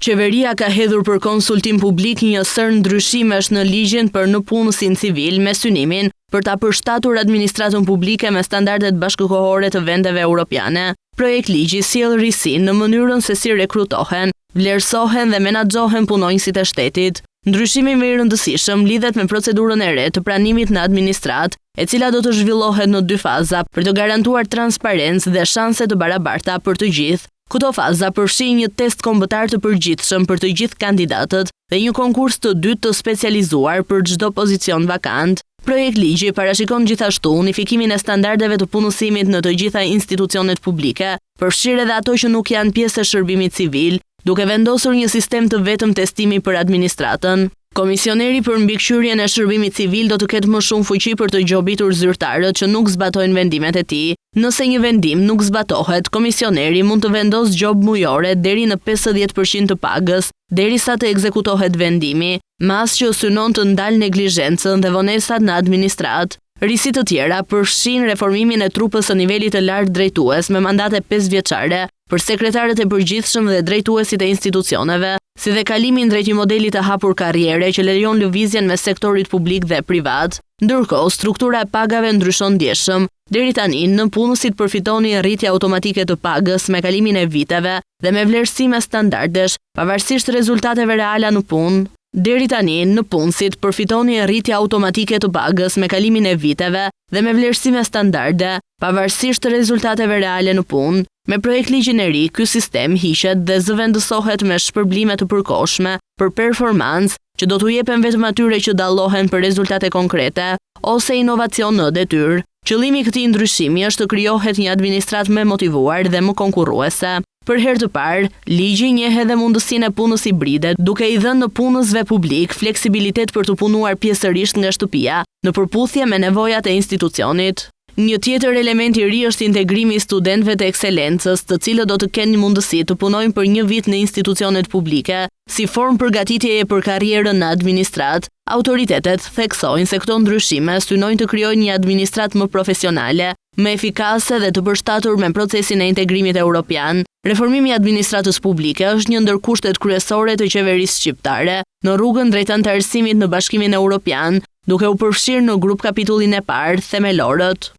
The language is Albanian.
Qeveria ka hedhur për konsultim publik një sërë ndryshimesh në ligjin për nëpunësin civil me synimin për ta përshtatur administratën publike me standardet bashkëkohore të vendeve europiane. Projektligji sjell risi në mënyrën se si rekrutohen, vlerësohen dhe menaxhohen punonjësit e shtetit. Ndryshimi më i rëndësishëm lidhet me procedurën e re të pranimit në administratë, e cila do të zhvillohet në dy faza për të garantuar transparencë dhe shanse të barabarta për të gjithë. Këto faza përfshijnë një test kombëtar të përgjithshëm për të gjithë kandidatët dhe një konkurs të dytë të specializuar për çdo pozicion vakant. Projektligji parashikon gjithashtu unifikimin e standardeve të punësimit në të gjitha institucionet publike, përfshirë edhe ato që nuk janë pjesë e shërbimit civil, duke vendosur një sistem të vetëm testimi për administratën. Komisioneri për Mbikëqyrjen e Shërbimit Civil do të ketë më shumë fuqi për të gjobitur zyrtarët që nuk zbatojnë vendimet e tij. Nëse një vendim nuk zbatohet, komisioneri mund të vendosë gjobë mujore deri në 50 për qind të pagës, derisa të ekzekutohet vendimi, masë që synon të ndalë neglizhencën dhe vonesat në administratë. Risi të tjera përfshijnë reformimin e trupës së nivelit të lartë drejtues me mandate pesëvjeçare për sekretarët e përgjithshëm dhe drejtuesit e institucioneve, si dhe kalimin drejt një modeli të hapur karriere që lejon lëvizjen mes sektorit publik dhe privat. Ndërkohë, struktura e pagave ndryshon ndjeshëm. Deri tani, nëpunësit përfitonin rritje automatike të pagës me kalimin e viteve dhe me vlerësime standardesh, pavarësisht rezultateve reala në punë. Deri tani, nëpunësit përfitonin rritje automatike të pagës me kalimin e viteve dhe me vlerësime standarde, pavarësisht rezultateve reale në punë. Me projektligjin e ri, ky sistem hiqet dhe zëvendësohet me shpërblime të përkohshme për performancë, që do t'u jepen vetëm atyre që dallohen për rezultate konkrete ose inovacion në detyrë. Qëllimi i këtij ndryshimi është të krijohet një administratë më e motivuar dhe më konkurruese. Për herë të parë, ligji njeh edhe mundësinë e punës hibride, duke i dhënë nëpunësve publikë fleksibilitet për të punuar pjesërisht nga shtëpia, në përputhje me nevojat e institucionit. Një tjetër element i ri është integrimi i studentëve të ekselencës, të cilët do të kenë mundësi të punojnë për një vit në institucionet publike, si formë përgatitjeje për karrierën në administratë. Autoritetet theksojnë se këto ndryshime synojnë të krijojnë një administratë më profesionale, më efikase dhe të përshtatur me procesin e integrimit europian. Reformimi i administratës publike është një ndër kushtet kryesore të qeverisë shqiptare në rrugën drejt anëtarësimit në Bashkimin Europian, duke u përfshirë në grupkapitullin e parë, Themelorët.